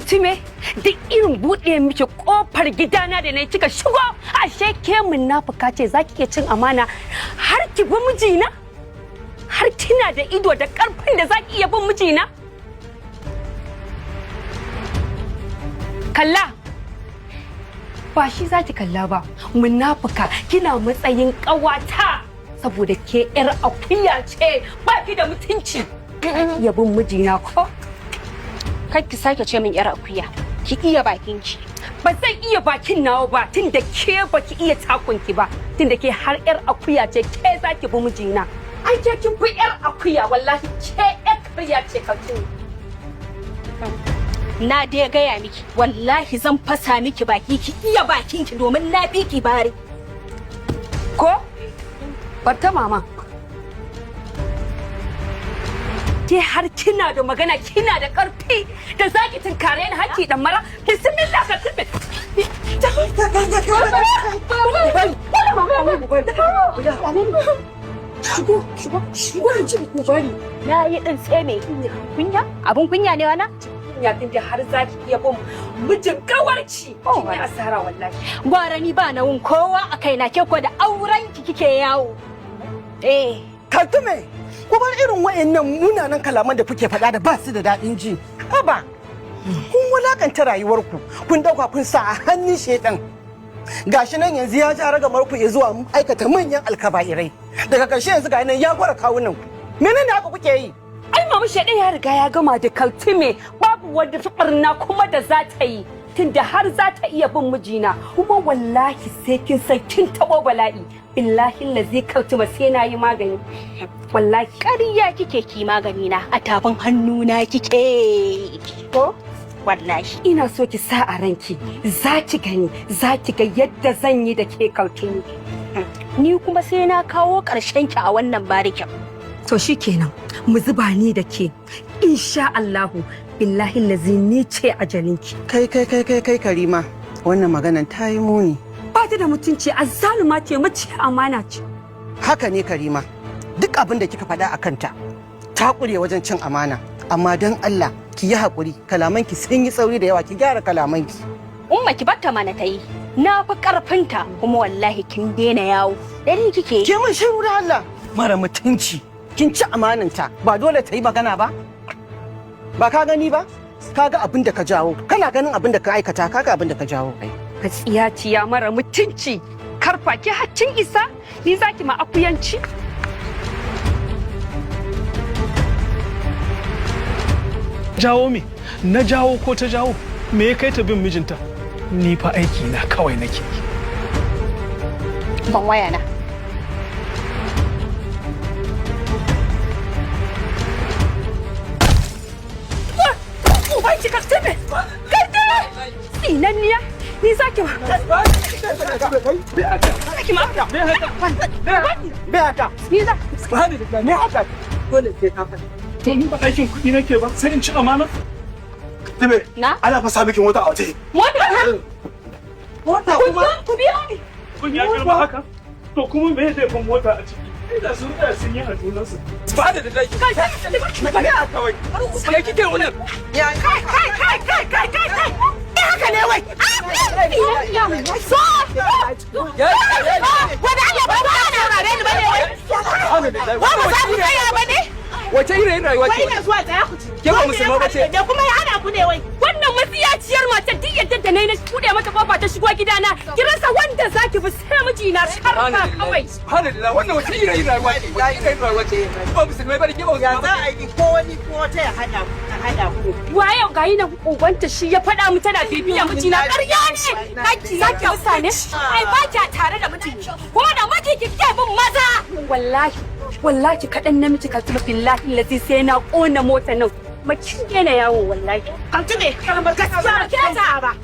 Kaltume, duk irin buɗe miki ƙofar gidana da na kika shigo, ashe ke munafuka ce, za ki iya cin amana har ki bi mijina? Har kina da ido da ƙarfin da za ki iya bin mijina? Kalla! Ba shi za ki kalla ba, munafuka, kina matsayin ƙawata saboda ke 'yar akuya ce, ba ki da mutunci. Iya bin mijina ko? Kar ki sake ce min yar akuya. Ki iya bakin ki. Ba zan iya bakin nawa ba tunda ke baki iya takunki ba, tunda ke har yar akuya ce, ke za ki bi mijina. Ai ke kin fi yar akuya, wallahi ke yar karya ce, Kaltumi. Na dai gaya miki, wallahi zan fasa miki baki, ki iya bakin ki domin na fi ki bare. Ko? Barta mama. Ke har kina da magana, kina da karfi da zaki tunkare ni haki dan mara. Bismillah, Kaltumi. Shigo, shigo, shigo, ku bari. Na yi din sai me? Kunya? Abun kunya ne wannan? Kunya, tunda har zaki iya bin mijin kawarci. Kin yi asara wallahi. Gwara ni ba nawun kowa a kaina, ke ko da auren ki kike yawo. Eh. Kaltume, ku bar irin wayannan munanan kalaman da kuke faɗa da ba su da daɗin ji. Haba, kun wulakanta rayuwarku, kun dauka kun sa a hannun shedan. Gashi nan yanzu ya ja ragamar ku ya zuwa aikata manyan alkaba'irai. Daga ƙarshe yanzu ga nan ya gwara kawunan ku. Menene haka kuke yi? Ai mama, shedan ya riga ya gama da Kaltume, babu wanda ta barna kuma da za ta yi. Tunda har za ta iya bin mijina, kuma wallahi sai kin san kin taɓo bala'i. Billahi lazi, Kaltume, sai na yi magani. Wallahi. Ƙarya kike, ki magani na a tafin hannuna kike. Ko? Wallahi. Ina so ki sa a ranki, za ki gani, za ki ga yadda zan yi da ke, Kaltume. Ni kuma sai na kawo ƙarshen ki a wannan barikin. To shikenan, mu zuba ni da ke. Insha Allahu, billahi lazi ni ce ajalinki. Kai, kai, kai, kai, kai, Karima, wannan maganan ta yi muni. Ba ta da mutunci, azzaluma ce, mace amana ce. Haka ne Karima, duk abin da kika faɗa a kanta, ta ƙure wajen cin amana. Amma don Allah ki yi haƙuri, kalamanki sun yi tsauri da yawa, ki gyara kalamanki. Umma, ki batta mana ta yi. Na fi ƙarfinta kuma wallahi kin daina yawo. Dari kike. Ke mun shiru da Allah, mara mutunci. Kin ci amananta, ba dole ta yi magana ba? Ba ka gani ba? Ka ga abin da ka jawo, kana ganin abin da ka aikata, ka ga abin da ka jawo ai. Matsiyaciya mara mutunci, karfa ki haccin isa, ni zaki ma akuyanci. Jawo me? Na jawo ko ta jawo? Me ya kai ta bin mijinta? Ni fa aiki na kawai nake yi. Ban waya na. Ubanki, Kaltume! Kaltume! Tsinanniya! Ni zaki ma. Zaki ma. Me haka? Ni za. Me haka? Dole sai ka faɗi. To ni ba aikin kuɗi nake ba, sai in ci amana? Tibe, Na? ana fasa miki mota a waje. Mota! Mota kuma? Ku biyo ni. Kun ya girma haka? To kuma me laifin mota a ciki? Ina sun tsaya sun yi a junansu. Ba da dai. Kawai. Ya kike wannan? Ya Kai, kai, kai, kai, kai, kai, kai! haka ne wai? So! Ya Wani Allah ba ba na saurare ni bane wai? Wa Ba za ku tsaya ba ne? Wace irin rayuwa ce? Wai ina zuwa, tsaya ku ci. Ke ba musulma ba ce? Da kuma ya hana ku ne wai? Wannan matsiyaciyar matar, duk yadda da nayi na buɗe mata kofa ta shigo gidana, ki rasa wanda zaki bi sai mijina, karfa kawai. Subhanallah, wannan wace irin rayuwa ce? Wace irin rayuwa ce? Ba musulmai ba ne, ke ba Ya musulma za ba. a yi ko wani ko wata ya hada ku, ta hada ku. Waye gayi nan ubanta shi ya faɗa mu tana bibiya mijina, ƙarya ne. Kaki zaki musa ne? Ai ba kya tare da mijinki. Kuma da miji kike bin maza. Wallahi, wallahi kaɗan namiji, Kaltuma, billahi lazi sai na ƙona mota nan. Makin daina yawo wallahi. Kaltume, gaskiya ba ki isa ba.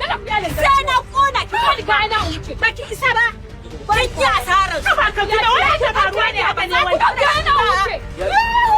Sai na ƙona ki, bani kayana mu wuce. Ba ki isa ba. Kin yi asarar. Ba Kaltume, wai ke faruwa ne haka ne wai? Kayana mu wuce.